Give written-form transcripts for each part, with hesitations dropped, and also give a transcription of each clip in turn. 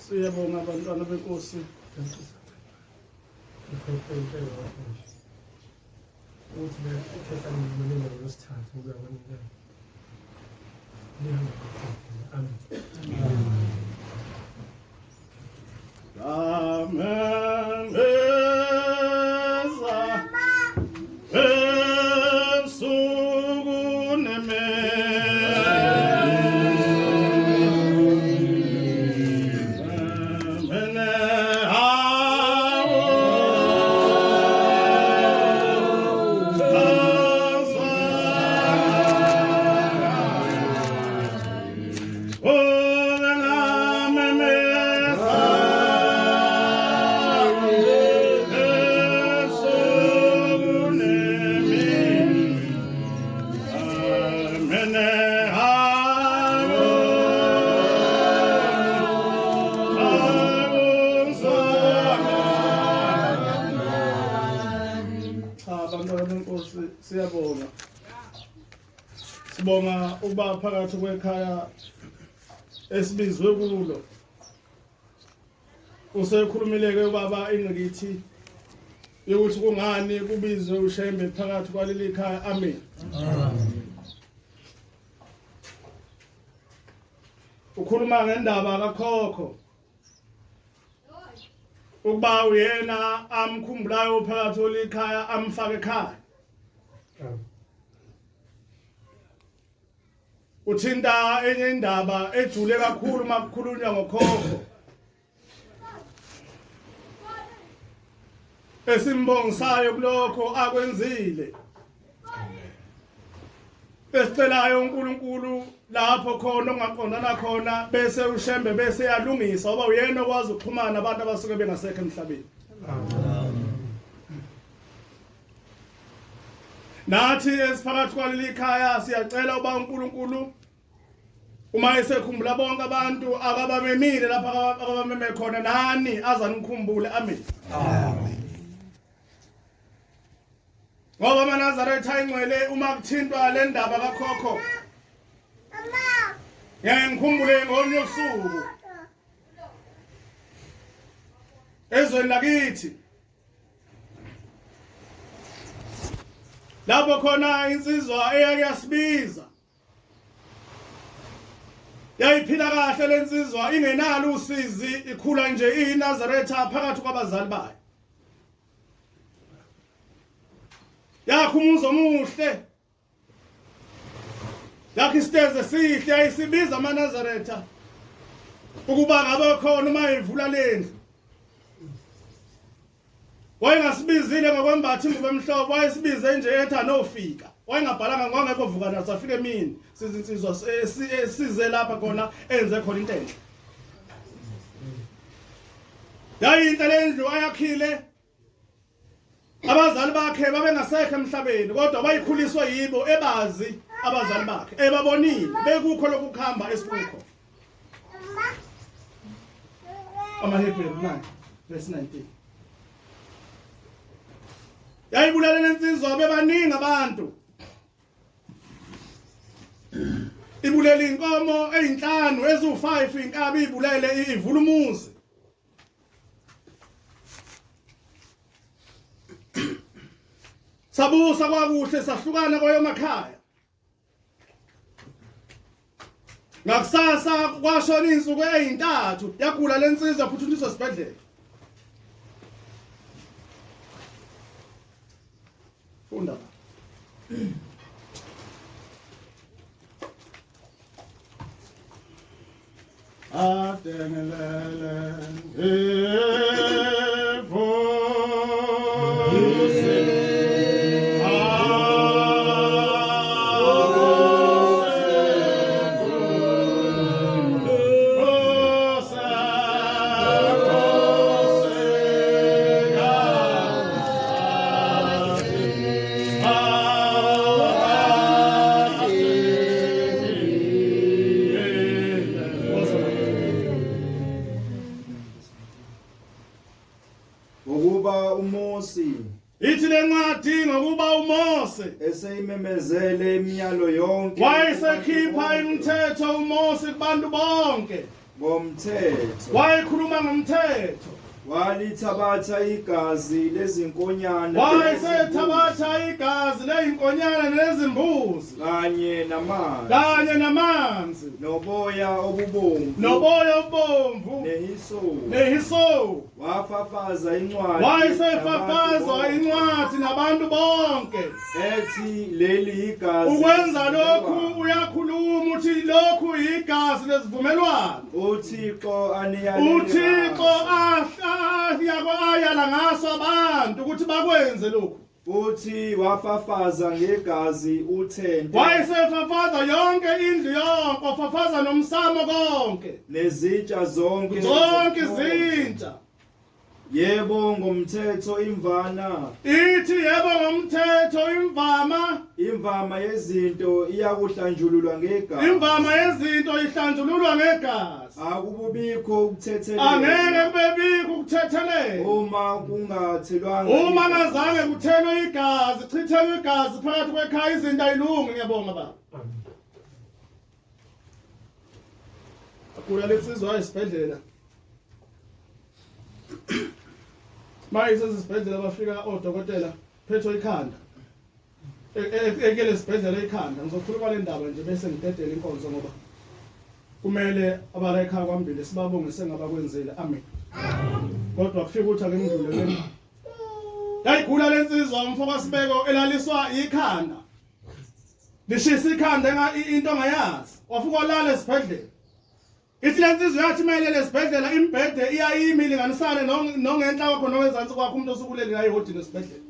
Siyabonga abantwana benkosi. Ukuthi bekhehla ngilunga lwesithathu ukuya kweminyaka. Lihambe Amen. Amemeza ebusuku nemini. Hawo Cha bantwana benkosi siyabonga. Sibonga ukuba phakathi kwekhaya esibizwe kulo. Usekhulumile-ke ubaba ingqikithi yokuthi kungani kubizwe uShembe phakathi kwaleli khaya. Amen. Ukhuluma ngendaba kakhokho ukuba uyena amkhumbulayo phakathi kwelikhaya amfake ekhaya. Uthinta enye indaba ejule kakhulu uma kukhulunywa ngokhokho esimbongisayo kulokho akwenzile esicelayo uNkulunkulu lapho khona ongaqondana khona bese uShembe bese yalungisa ngoba uyena okwazi ukuxhumana nabantu abasuke bengasekho emhlabeni. Nathi esiphakathi kwaleli khaya siyacela uba uNkulunkulu uma esekhumbula bonke abantu akabamemile lapha akabameme khona nani azani ukukhumbule. Amen. Amen. Ngoba amaNazaretha ayingcwele uma kuthintwa le ndaba kakhokho. Ngeke ngikhumbule ngolunye usuku. Ezweni lakithi lapho khona insizwa eyake yasibiza yayiphila kahle lensizwa ingenalo usizi ikhula nje iyiNazaretha phakathi kwabazali bayo yakho umuzi omuhle yakho isitezi esihle ayisibiza amaNazaretha ukuba ngabe khona uma ivula lendlu Wayengasibizile ngokwembatha ingubo emhlophe, wayesibize nje ethi anofika. Wayengabhalanga ngongekho vuka naso afike emini sizinsizwa esize lapha khona enze khona into enhle. Yayinhle lendlu ayakhile. Abazali bakhe babengasekho emhlabeni kodwa bayikhuliswa yibo ebazi abazali bakhe ebabonile bekukho lokukhamba esikukho. AmaHebheru 9 verse 19. Yayibulale lensizwa bebaningi abantu. Ibulele inkomo ezinhlanu eziwu5 inkabi ibulele ivula umuzi. Sabusa kwakuhle sahlukana kwayomakhaya. Ngakusasa kwashona izinsuku ezintathu yagula lensizwa phuthunyiswa esibhedlela. Funda. Adengelele Ngokuba uMosi Ithi lencwadi ngokuba uMose eseyimemezele imiyalo yonke wayesekhipha imithetho uMose kubantu bonke ngomthetho wayekhuluma ngomthetho walithabatha igazi lezinkonyana wayesethabatha igazi lezinkonyana nezimbuzi kanye namanzi kanye namanzi noboya obubomvu noboya obubomvu nehisopu nehisopu wafafaza incwadi wayesefafaza incwadi nabantu bonke ethi leli igazi ukwenza lokhu uyakhuluma uthi lokhu igazi lesivumelwano uThixo aniyalele uThixo ayala ngaso abantu ukuthi bakwenze lokhu futhi wafafaza ngegazi uthente wayesefafaza yonke indlu yonke wafafaza nomsamo konke nezitsha zonke zonke izintsha Yebo ngomthetho imvana. Ithi yebo ngomthetho imvama. Imvama yezinto iyakuhlanjululwa ngegazi. Imvama yezinto ihlanjululwa ngegazi. Akububikho ukuthethelela. Angeke kubebikho ukuthethelela. Uma kungathelwanga. Uma ngazange kuthelwe igazi, chithelwe igazi phakathi kwekhaya izinto ayilungi ngiyabonga baba. Agula lensizwa esibhedlela. Maye sesibhedlela bafika odokotela phethwe ikhanda. E, e, ekele esibhedlela ikhanda ngizokhuluma le ndaba nje bese ngidedela inkonzo ngoba kumele abala ekhaya kwambili sibabonge sengabakwenzile amen kodwa kufika ukuthi ake ngidlule le yayigula lensizwa umfo kaSibeko elaliswa ikhanda lishisa ikhanda into ongayazi wafika walala esibhedlela Ithi le nsizwa yathi mayelele esibhedlela imbhede iyayimi ilinganisane nongenhla kwakho nowezansi kwakho umuntu osukuleli ngayo ehodini esibhedlela.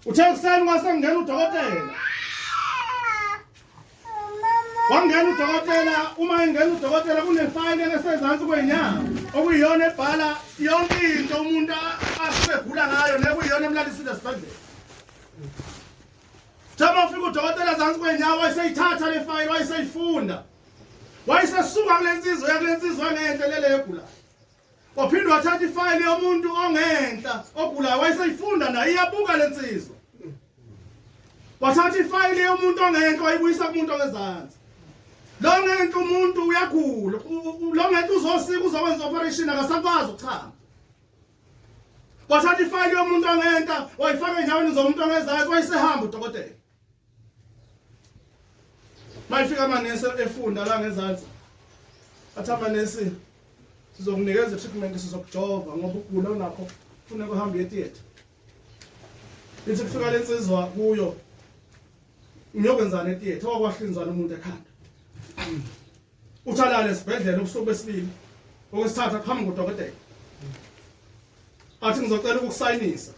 Uthe ekuseni kwase kungena udokotela. Wangena udokotela uma engena udokotela kunefayile esezansi kwenyawo okuyiyona ebhala yonke into umuntu asegula ngayo nekuyiyona emlalisile esibhedlela. Njengoba ufika udokotela ezansi kwenyawo wayeseyithatha le fayile wayeseyifunda. Wayesesuka kule nsizwa yakule nsizwa engenhla lele egulayo. Waphinde wathatha ifayile yomuntu ongenhla ogulayo wayeseyifunda naye iyabuka le nsizwa. Wathatha ifayili yomuntu ongenhla wayibuyisa kumuntu ongezansi. Lo ngenhla umuntu uyagula, lo ngenhla uzosika uzokwenza operation akasakwazi ukuchama. Wathatha ifayili yomuntu ongenhla wayifaka enyaweni zomuntu ongezansi wayesehamba udokotela. Mayifika amanesi efunda la ngezansi. Athi amanesi sizokunikeza treatment sizokujova ngoba ukugula onakho kufuneka uhambe uye theatre. Ithi kufika lensizwa kuyo ngiyokwenzani etheatre okwahlinzwana umuntu ekhanda. Uthi alale esibhedlela ubusuku besibili okwesithathu aqhamuke udokotela. Athi ngizocela ukukusayinisa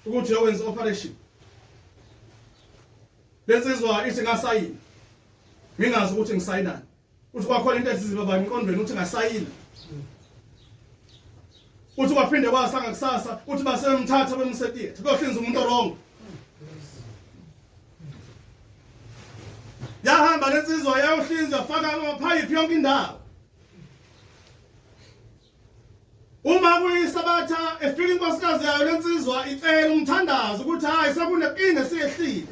ukuthi uyokwenza operation. Lensizwa ithi ngasayina. Ngingazi ukuthi ngisayinani. Uthi kwakhona into ethize baba emqondweni uthi ngasayina. Uthi kwaphinde kwasa ngakusasa uthi basemthatha bemuse theatre kuyohlinza umuntu wrong. Yahamba lensizwa yayohlinzwa faka amaphayiphi yonke indawo. Uma kuyisabatha efika inkosikazi yayo lensizwa icela umthandazo ukuthi hayi sekunenkinga esiyehlile.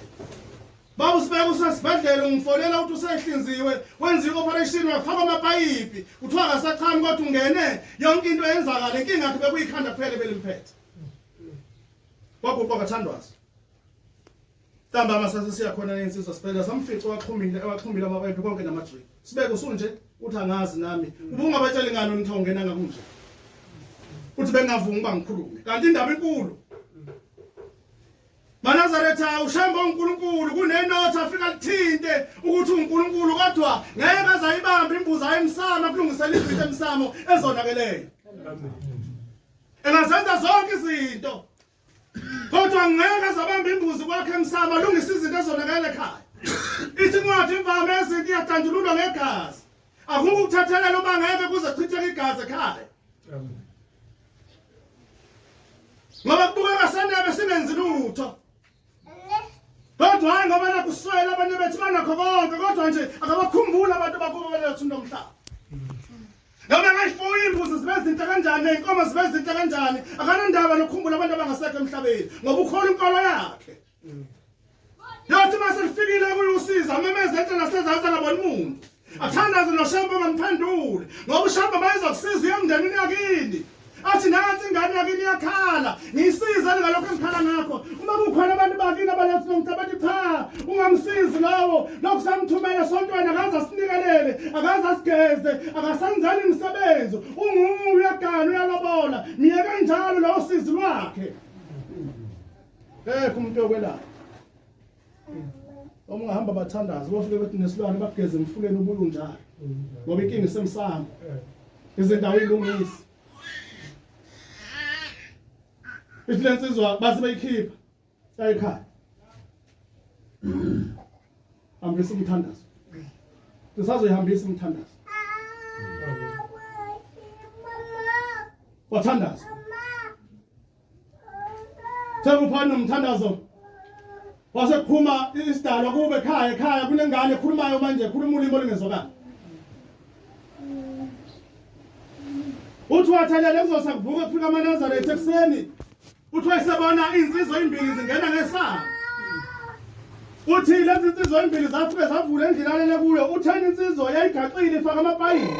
Baba usibeka usesibhedlela ungifonela ukuthi usehlinziwe wenziwe i-operation wafakwa amapayipi kuthiwa akasachami kodwa ungene yonke into eyenzakala inkinga yakhe bekuyikhanda kuphela ebelimphethe. Waguqa kathandwazi. Ntambama sase siya khona nensizwa sibhedlela samfica waxhumile ewaxhumile amapayipi konke namadrip. Sibeke usunje uthi angazi nami. Ubungabatsheli ngani ukuthi awungena ngakunje. Uthi bengavumi uba ngikhulume. Kanti indaba inkulu. Manazaretha ushemba uNkulunkulu kunenotha afika lithinte ukuthi uNkulunkulu kodwa ngeke azayibambe imbuzi ayemsamo akulungisela izinto emsamo ezonakeleyo. Engazenza zonke izinto kodwa ngeke azabamba imbuzi kwakhe emsamo alungise izinto ezonakele ekhaya. Ithi incwadi imvama ezinto iyadandululwa ngegazi. Akukho ukuthethelela uma ngeke kuze kuchitheke igazi ekhaya. Ngoba kubukeka senebe singenzi lutho. Kodwa hayi ngoba nakuswela abanye bethu banakho konke kodwa nje akabakhumbuli abantu bakubo balethu nomhlaba. Noma ngayifuya imbuzi zibe zinhle kanjani nezinkomo zibe zinhle kanjani akanandaba nokukhumbula abantu abangasekho emhlabeni ngoba ukhona inkolo yakhe. Yathi uma selifikile kuye usiza amemeze enhla nasezansi angaboni muntu. Athandaze noShembe angamphenduli ngoba uShembe mayeza kusiza uye emndenini yakini. Athi nansi ingane yakini iyakhala ngiyisize ngalokho engikhala ngakho. Uma kukhona abantu bakini abalethu nomntu abathi cha ungamsizi lowo lokhu samthumela esontweni akaze asinikelele akaze asigeze akasenzeli imisebenzi unguwe uyagana uyalobola myeke njalo lowo sizi lwakhe. Ekho umuntu okwelapha. Uma ungahamba bathandaze bofike bethi nesilwane bakugeze emfuleni ubuye unjalo. Ngoba inkinga isemsamo. Izindawo ilungisi. Ithi lensizwa base beyikhipha ekhaya. Hambisa umthandazo. Sisazoyihambisa umthandazo. Wathandaza. Sekuphana nomthandazo. Wasekuphuma isidalwa kube ekhaya ekhaya kunengane ekhulumayo manje ekhuluma ulimi olungezwakali. Uthi wathelele kuzosa kuvuka kufika amaNazaretha ekuseni. Uthi wayesebona izinsizwa ezimbili zingena ngesango. Uthi lezi nsizwa ezimbili zafike zavula endlini alele kuyo. Utheni insizwa yayigaxile ifaka amapayipi.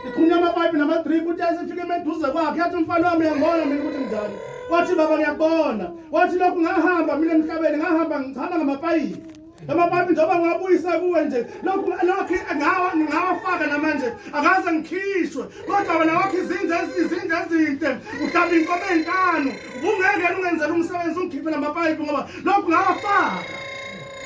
Ixhunywa amapayipi namadrip uthi yayisifika emeduze kwakhe yathi umfana wami uyangibona mina ukuthi njani. Wathi baba ngiyakubona. Wathi lokhu ngahamba mina emhlabeni ngahamba ngichama ngamapayipi. Lamapayipi njengoba ngiwabuyisa kuwe nje lokhu lokhu ngawa ngawafaka namanje akaze ngikhishwe kodwa wena wakho izinja izinja ezinhle uhlaba inkomo ezinkanu ubungeke ungenzela umsebenzi ungikhiphe lamapayipi ngoba lokhu ngawafaka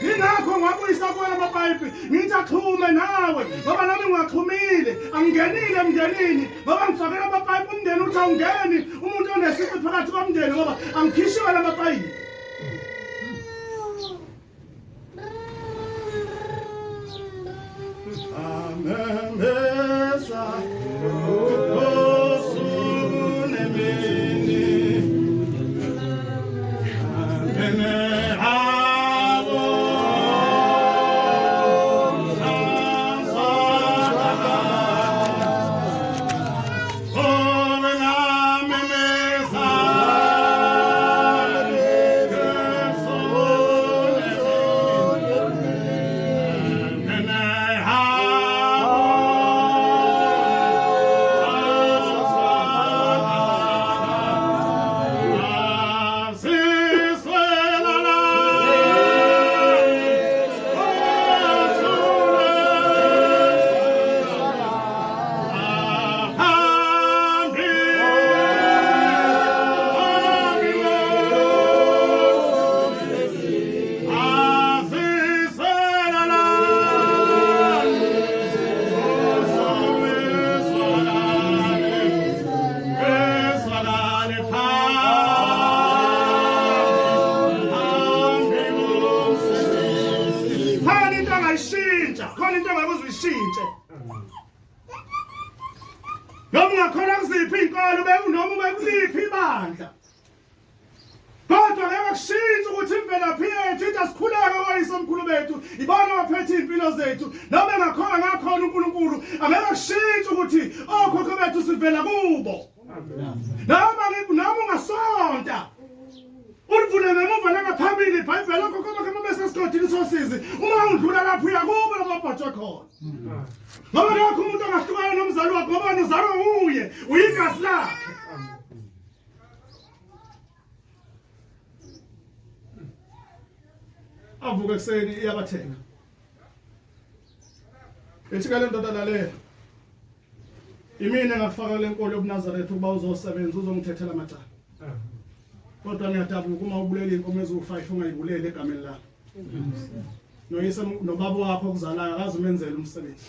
yingakho ngwabuyisa kuwe lamapayipi ngithi axhume nawe ngoba nami ngiwaxhumile angingenile emndenini ngoba ngifakela amapayipi umndeni uthi awungeni umuntu onesici phakathi komndeni ngoba angikhishiwe lamapayipi Amemeza usuku nemini Amene abo Noma ungakholwa kuziphi iy'nkolo noma ube kuliphi ibandla. Kodwa ngeke kushintshe ukuthi imvelaphi yethu ithi asikhuleke koyisomkhulu bethu ibona abaphethe iy'mpilo zethu noma engakhona ngakhona uNkulunkulu angeke kushintshe ukuthi okhokho bethu sivela kubo. Noma noma ungasonta ulivule ngemuva nangaphambili ibhayibheli okhokho bakhe babesesigodini sosizi uma undlula lapho uya kubo lapho babhajwe khona. Ngoba akekho umuntu ongahlukana nomzali wakhe ngoba wena uzalwa nguye uyigazi lakhe. Avuke ekuseni iyabathenga. Ithi ke le ndoda lalela. Imina engakufaka le nkolo yobuNazaretha ukuba uzosebenza uzongithethela amacala. Kodwa ngiyadabuka uma ubulela inkomo eziwu-5 ungayibuleli egameni lami. Noyise nobaba wakho okuzalayo akaze umenzele umsebenzi.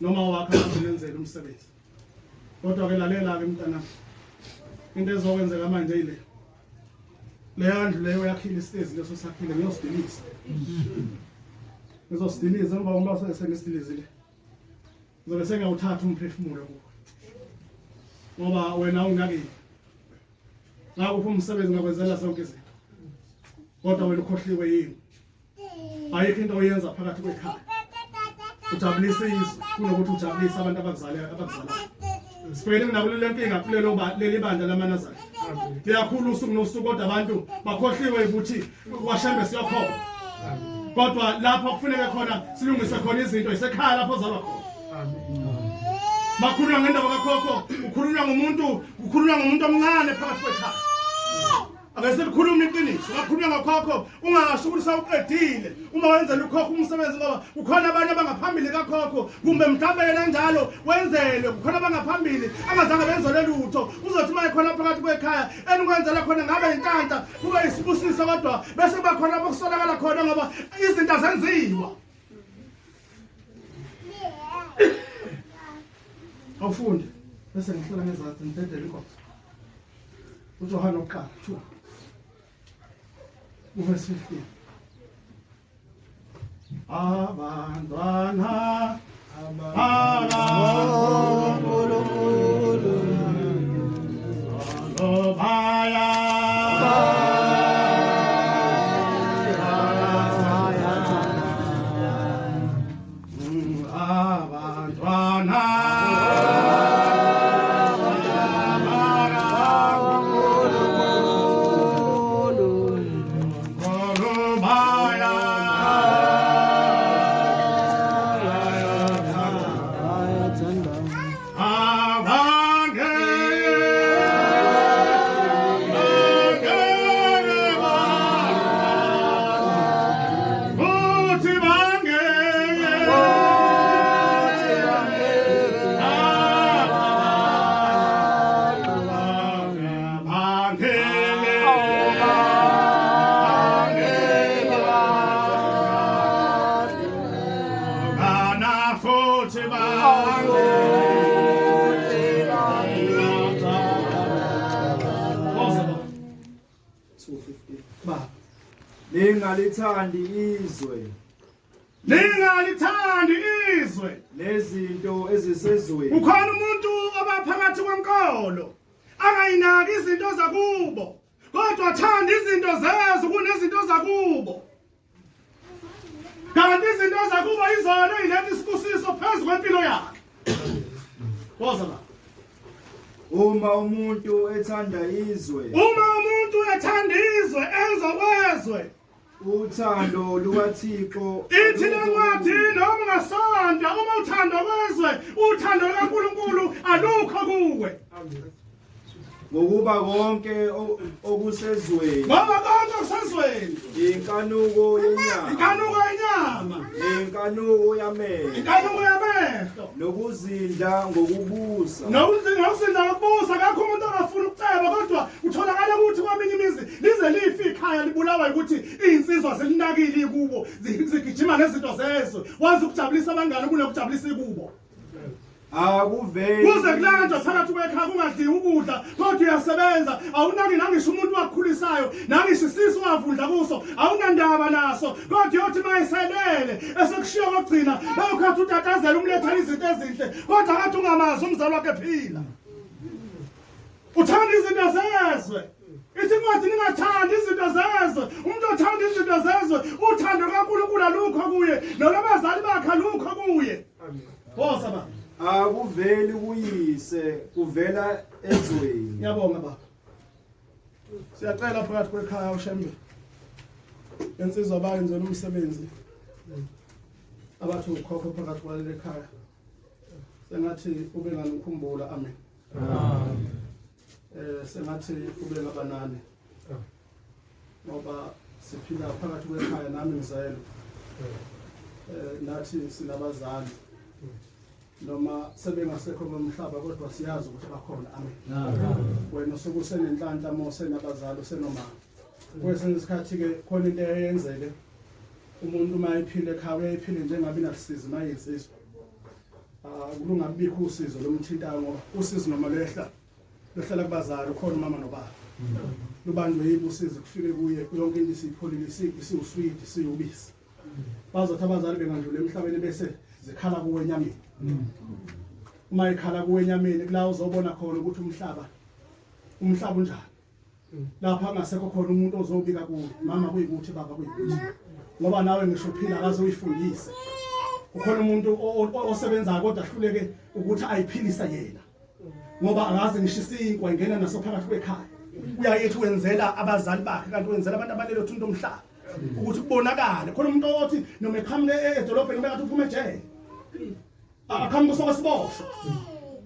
Noma wakho akaze umenzele umsebenzi. Kodwa ke lalela ke mntanami. Into ezokwenzeka manje ile. Leya ndlu leyo yakhile isitezi leso sakhile ngiyosidiliza. Ngizosidiliza emva kokuba sengisidilizile. Ngizobe sengiyawuthatha umphefumulo kuwe. Ngoba wena unakile. Ngakuphi umsebenzi ngakwenzela zonke izinto. Kodwa wena ukhohliwe yini? Ayikho into oyenza phakathi kwekhaya. Ujabulisa izwe kunokuthi ujabulise abantu abakuzalayo abakuzalayo. Sibhekene nakuleli nkinga kulelo leli bandla lamaNazaretha. Liyakhula usuku nosuku kodwa abantu bakhohliwe ukuthi kwaShembe siyokhona. Kodwa lapho kufuneka khona silungise khona izinto isekhaya lapho ozalwa khona. Bakhulunywa ngendaba kakhokho, kukhulunywa ngomuntu, kukhulunywa ngomuntu omncane phakathi kwekhaya. Ake selikhulume iqiniso, ungakhulunywa ngokhokho ungasho ukuthi sawuqedile uma wenzela ukhokho umsebenzi ngoba kukhona abanye abangaphambili kakhokho kumbe mhlawumbe yena njalo wenzelwe kukhona abangaphambili abazange benzelwe lutho uzothi uma ekhona phakathi kwekhaya enikwenzela khona ngabe inhlanhla kube isibusiso kodwa bese kuba khona lapho kusolakala khona ngoba izinto azenziwa awufunde bese ngihlola ngezansi ngidedele inkonzo uJohane wokuqala 2 uverse 15 abantwana bakaNkulunkulu baya abantwana Ningalithandi izwe. Ningalithandi izwe nezinto ezisezweni. Ukhona umuntu obaphakathi kwenkolo angayinaki izinto zakubo kodwa athanda izinto zezwe kunezinto zakubo. Kanti izinto zakubo izona eziletha isibusiso phezu kwempilo yakhe. Woza la. Uma umuntu ethanda izwe. Uma umuntu ethanda izwe enza kwezwe. Uthando lukaThixo. Ithi lencwadi noma ungasonta uma uthando kwezwe uthando lukaNkulunkulu alukho kuwe. Ngokuba konke okusezweni. Ngoba konke okusezweni. Inkanuko yenyama. Inkanuko yenyama. Inkanuko yamehlo. Inkanuko yamehlo. Nokuzindla ngokubusa. Nokuzindla ngokubusa kakho umuntu ongafuni ukuceba kodwa kutholakala ukuthi kweminye imizi lize life ikhaya libulawa ukuthi izinsizwa zilinakile ikubo zigijima nezinto zezwe wazi ukujabulisa abangani kunokujabulisa ikubo. Akuveli. Kuze kulanjwa phakathi kwekhaya kungadliwa ukudla kodwa uyasebenza awunaki nangisho umuntu wakukhulisayo nangisho isisu wavundla kuso awunandaba naso kodwa uyothi uma eselele esekushiya kokugcina bayokhathi utatazela umlethela izinto ezinhle kodwa kade ungamazi umzali wakhe ephila. Uthanda izinto zezwe. Ithi incwadi ningathandi izinto zezwe. Umuntu othanda izinto zezwe uthando lukaNkulunkulu alukho kuye nolwabazali bakhe alukho kuye. Woza baba. Akuveli kuyise kuvela ezweni. Ngiyabonga baba. Siyacela phakathi kwekhaya uShembe. Insizwa bayenzela umsebenzi. Abathi ukhokho phakathi kwaleli khaya. Sengathi ube nganikhumbula amen. Amen. Eh sengathi ube ngabanani. Ngoba siphila phakathi kwekhaya nami ngizelwe. Eh nathi sinabazali. Noma sebengasekho bomhlaba kodwa siyazi ukuthi bakhona. Amen. Wena usuke usenenhlanhla uma usenabazali usenomama. Kwesinye isikhathi ke khona into eyenzeke umuntu uma ephile ekhaya uyayiphile njengabe inasizi uma eyinsizwa. Ah, kulungabikho usizo lomthintayo ngoba usizi noma lwehla lwehlala kubazali ukhona umama nobaba lubanjwe yibo usizi kufike kuye yonke into isipholile isiwuswidi siyubisi bazothi abazali bengadlula emhlabeni bese zikhala kuwe enyameni uma ikhala kuwe enyameni kula uzobona khona ukuthi umhlaba umhlaba unjani lapha angasekho khona umuntu ozobika kuwe mama kuyikuthi baba kuyikuthi ngoba nawe ngisho uphila akaze uyifundise kukhona umuntu osebenzayo kodwa ahluleke ukuthi ayiphilisa yena ngoba akaze ngisho isinkwa ingena naso phakathi kwekhaya uyayethi wenzela abazali bakhe kanti wenzela abantu abalelo thunto omhlaba ukuthi kubonakale khona umuntu othi noma eqhamuke edolobheni ube ngathi uphuma ejele Aqhamuka usoka siboshwa.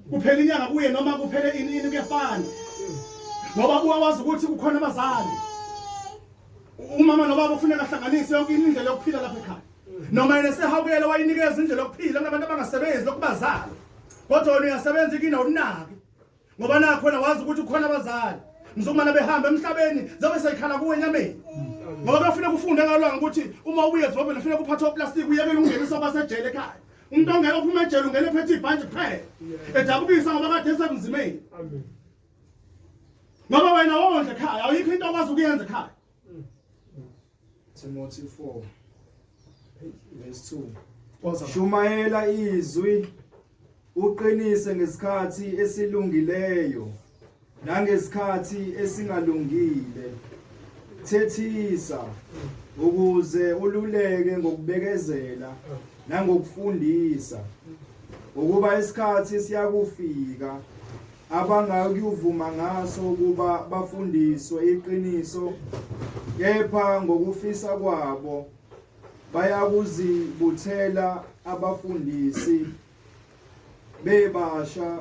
Kuphela inyanga kuye noma kuphele ini ini kuyafana. Ngoba uwawazi ukuthi kukhona abazali. Umama nobaba kufuneka ahlanganise yonke indlela yokuphila lapha ekhaya. Noma yena sehawukela wayinikeza indlela yokuphila kunabantu abangasebenzi lokubazala. Kodwa wena uyasebenza ikina unaki. Ngoba nakhona wazi ukuthi kukhona abazali. Mzukumana behamba emhlabeni zabe seyikhala kuwe enyameni. Ngoba kuyafuneka ufunde ngalwanga ukuthi uma ubuye edolobheni kufuneka uphathe oplastic uyekele ukungenisa abasejele ekhaya. Umuntu ongeke uphuma ejele ungena ephethe ibhantshi kuphela. Edabukisa ngoba kade esebunzimeni. Ngoba wena wondle ekhaya awuyikho into okwazi ukuyenza ekhaya. Timothy 4 verse 2 Shumayela izwi uqinise ngesikhathi esilungileyo nangesikhathi esingalungile thethisa ukuze ululeke ngokubekezela nangokufundisa ngokuba isikhathi siyakufika abangakuyuvuma ngaso ukuba bafundiswe iqiniso kepha ngokufisa kwabo bayakuzibuthela abafundisi bebasha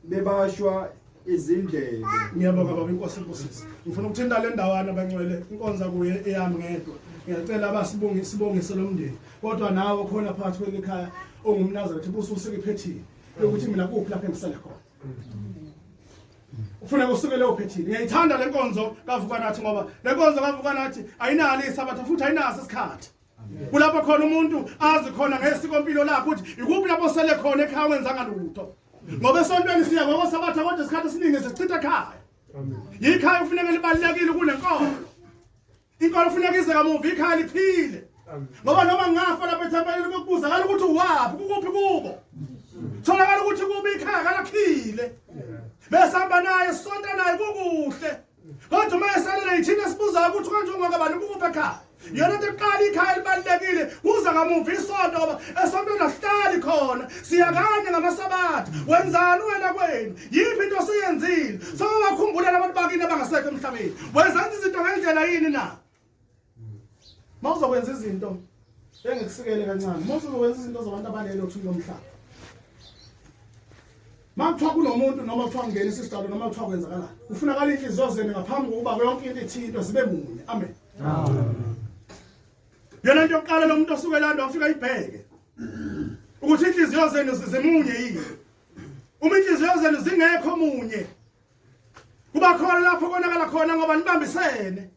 bebashwa izindlebe. Ngiyabonga baba inkosi ibusise. Ngifuna ukuthinta le ndawana bangcwele inkonza kuye eyami ngedwa. Ngiyacela abasibongi sibongise lo mndeni. Kodwa nawe khona phakathi kwelikhaya ongumNazaretha ubususike iphethini yokuthi mina kuphi lapho engisele khona. Ufuna kusuke leyo phethini. Ngiyayithanda le nkonzo kavuka nathi ngoba le nkonzo kavuka nathi ayinalo isabatha futhi ayinaso isikhathi. Kulapho khona umuntu azi khona ngesikompilo lakhe ukuthi ikuphi lapho sele khona ekhaya wenzanga lutho. Ngoba esontweni siya ngokosabatha kodwa isikhathi esiningi sichitha ekhaya. Yikhaya kufuneka libalulekile kunenkolo. Inkolo kufuneka ize kamuva ikhaya liphile. Ngoba noma ngafa lapha ethempelini kuyokubuzakala ukuthi uwaphi kukuphi kubo. Tholakala ukuthi kubi ikhaya kalakhile. Besihamba naye sonta naye kukuhle. Kodwa uma esalele yithina esibuzayo ukuthi kanje ungakabani kukuphi ekhaya. Yona into eqala ikhaya libalulekile kuza kamuva isonto ngoba esontweni asihlali khona siya kanye ngamasabatha wenzani wena kwenu yiphi into osuyenzile sowakhumbula labantu bakini abangasekho emhlabeni wenza izinto ngendlela yini na mawuzokwenza izinto engikusikele kancane mawuzokwenza izinto zabantu abalele othini lomhlaba Makuthiwa kunomuntu noma kuthiwa kungenisa isidalo noma kuthiwa kwenzakalani kufunakala inhliziyo zenu ngaphambi kokuba yonke into ithintwe zibe munye amen yona into yokuqala lo muntu osuke landa wafika ibheke ukuthi inhliziyo zenu zimunye yini uma inhliziyo zenu zingekho munye kuba khona lapho konakala khona ngoba nibambisene.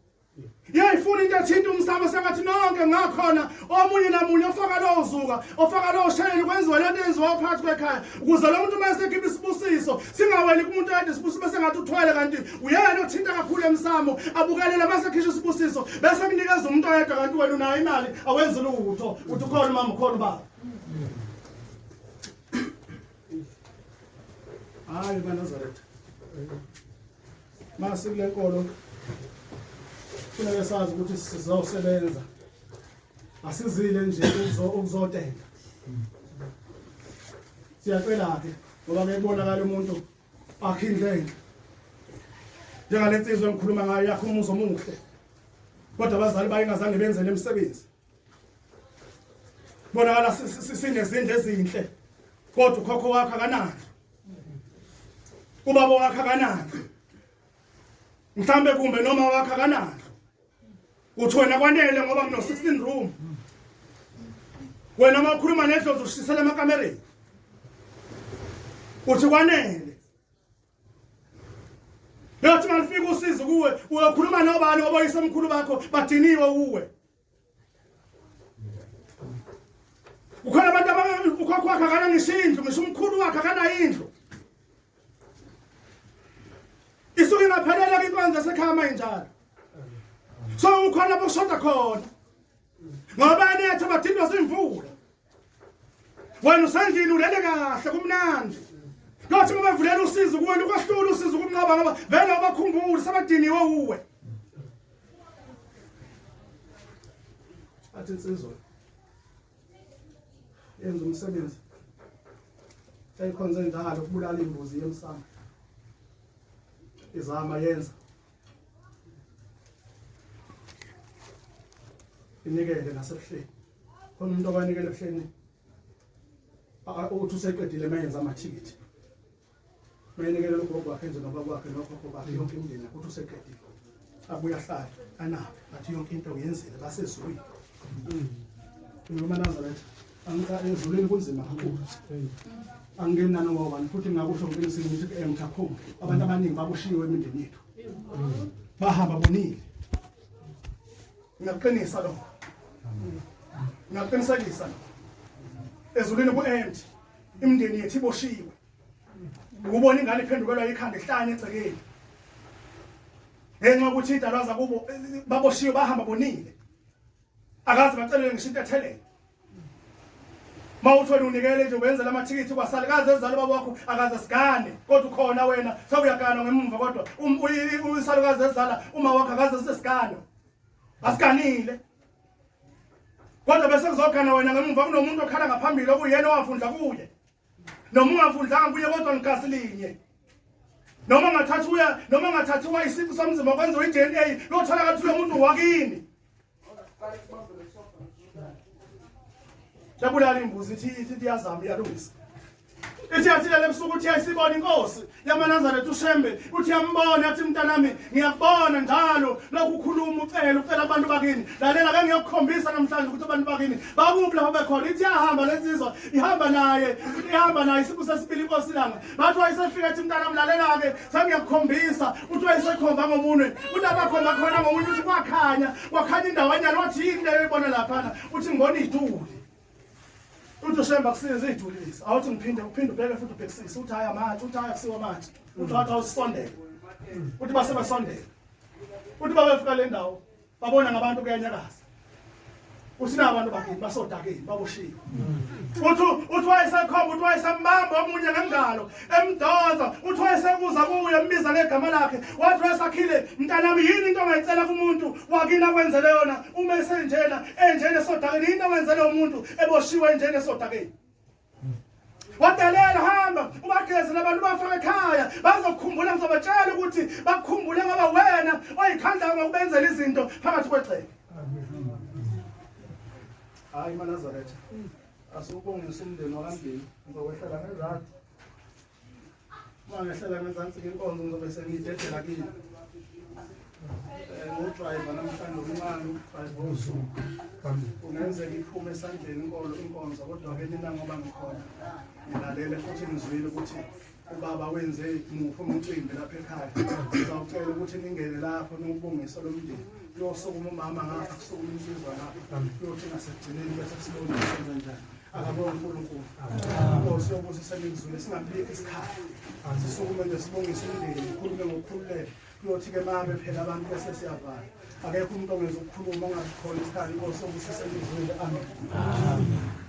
Yayifuna into ethinta umsamo sengathi nonke ngakhona omunye namunye ofaka lowo zuka ofaka lowo shayeli kwenziwa lento eyenziwa phakathi kwekhaya ukuze lo muntu uma esekhipha isibusiso singaweli kumuntu oyedwa isibusiso bese ngathi uthwele kanti uyena othinta kakhulu emsamo abukelele uma sekhishwa isibusiso bese kunikeza umuntu oyedwa kanti wena unayo imali awenzi lutho uthi ukhona umama ukhona ubaba. Hayi maNazaretha. Mase kule nkolo kufuneka sazi ukuthi sizosebenza. Asizile nje ukuzotenda. Siyacela ke ngoba ke kubonakala umuntu akhe indlu enhle. Njengale nsizwa engikhuluma ngayo yakhe umuzi omuhle. Kodwa abazali bayo ingazange benzele imisebenzi. Bonakala sinezindlu ezinhle. Kodwa ukhokho wakho akanandlu. Ubaba wakho akanandlu. Mhlambe kumbe noma wakho akanandlu. Uthi wena kwanele ngoba ngino 16 room. Wena uma ukhuluma nedlozi ushisela emakamereni. Uthi kwanele. Yathi malifika usizi kuwe uyokhuluma nobani ngoba oyisemkhulu bakho badiniwe kuwe. Kukhona abantu ukhokho wakhe akana ngisho indlu ngisho umkhulu wakhe akana indlu. Isuke ingaphelela inkonzo yasekhaya mayinjalo. So ukhona bokushoda khona. Ngoba anetha bathintwa zimvula. Wena usendlini ulele kahle kumnandi. Lothi uma bevulela usizi kuwena ukwahlula usizi ukunqaba ngoba vele abakhumbuli sebadiniwe uwe. Athi insizwa yenza umsebenzi yayikhonze njalo ukubulala imbuzi yemsamo izama yenza inikele nasebuhleni khona umuntu obanikele ebuhleni uthi useqedile mayenza amathikithi mayenikele ugogo wakhe nje nobaba wakhe nokhokho bakhe yonke imindeni yakhe uthi useqedile abuye ahlale anabe athi yonke into uyenzile basezulwini noma Nazaretha angica ezulwini kunzima kakhulu angingeni nanoma ubani futhi ngingakusho ngiqinisile ngithi emthaphuma abantu abaningi baboshiwe emindeni yethu bahamba bonile Ngiyakuqinisa lokho. Ngiyakuqinisekisa lokho. Ezulwini ku-empty. Imindeni yethu iboshiwe. Ukubona ingane iphendukelwa ikhanda ihlanye egcekeni. Ngenxa yokuthi idalwa zakubo baboshiwe bahamba bonile. Akaze bacelele ngisho into ethelele. Mawuthi wena unikele nje wenzela amathikithi kwasalukazi ezala ubaba wakho akaze sigane kodwa ukhona wena sewuyagana ngemumva kodwa um, uyisalukazi ezala uma wakho akaze sesigane asiganile kodwa bese kuzogana wena ngemumva kunomuntu okhala ngaphambili okuyena owafundla kuye noma ungafundlanga kuye kodwa ngigasi linye noma ngathatha noma ngathathiwa isici somzimba kwenziwa i-DNA lotholakala ukuthi lo muntu wakini Yabulala imbuzi ithi ithi iyazama iyalungisa. Ithi yathi lele ebusuku uthi yayisibona inkosi yamaNazaretha uShembe uthi yambona yathi mntanami ngiyakubona njalo lokhu ukhuluma ucela ucela abantu bakini lalela ke ngiyokukhombisa namhlanje ukuthi abantu bakini bakuphi lapho bekhona ithi yahamba lensizwa ihamba naye ihamba naye isibusa sesibili inkosi ilanga bathi wayesefika ethi mntanami lalela-ke sengiyakukhombisa uthi wayesekhomba ngomunwe uthi abakhomba khona ngomunye uthi kwakhanya kwakhanya indawanyana wathi yini leyo ibona laphana uthi ngibona iy'tuli uthi ushemba kusiza iy'tuli lezi awuthi ngiphinde uphinde ubheke futhi ubhekisise uthi hhayi amatshe uthi hhayi akusiwo amatshe uthi wathi awusondele uthi base basondela uthi babefika le ndawo babona ngabantu kuyanyakaza uthi na abantu bakini basodakeni baboshiwe uthi uthi wayesekhomba uthi wayesembamba omunye ngengalo emdonsa uthi wayesekuza kuye embiza ngegama lakhe wathi wayesakhile mntanami yini into ongayicela kumuntu wakini akwenzele yona uma esenjena enjena esodakeni yini ongenzele umuntu eboshiwe enjena esodakeni Wadelela hamba ubageze labantu bafake ekhaya bazokukhumbula ngizobatshela ukuthi bakukhumbule ngoba wena oyikhandla ngokubenzela izinto phakathi kwegceke. Hayi maNazaretha. Asiwubongise umndeni wakandini ngizokwehlela ngezansi. Uma ngehlela ngezansi ke inkonzo ngizobe sengiyidedela kini. Eh, ngodrayiva namhlanje omncane udrayiva osuku. Kungenzeka iphume esandleni inkolo inkonzo kodwa ke nina ngoba ngikhona ngilalele futhi ngizwile ukuthi Ubaba wenze muphi umcimbi lapha ekhaya. Sizawucela ukuthi ningene lapho niwubongise lo mndeni. Kuyosukuma umama ngapha, kusukuma insizwa ngapha. Kuyothi ngasekugcineni bese sibona ukuthi senza njani. Akabonge uNkulunkulu. Inkosi yobusisa nikuzwile singabikho isikhathi. Sisukume nje sibongise umndeni, sikhulume ngokukhululeka. Kuyothi-ke mame phela abantu bese siyavala. Akekho umuntu ongenza ukukhuluma ongabikhona isikhathi. Inkosi yobusisa nikuzwile. Amen. Amen.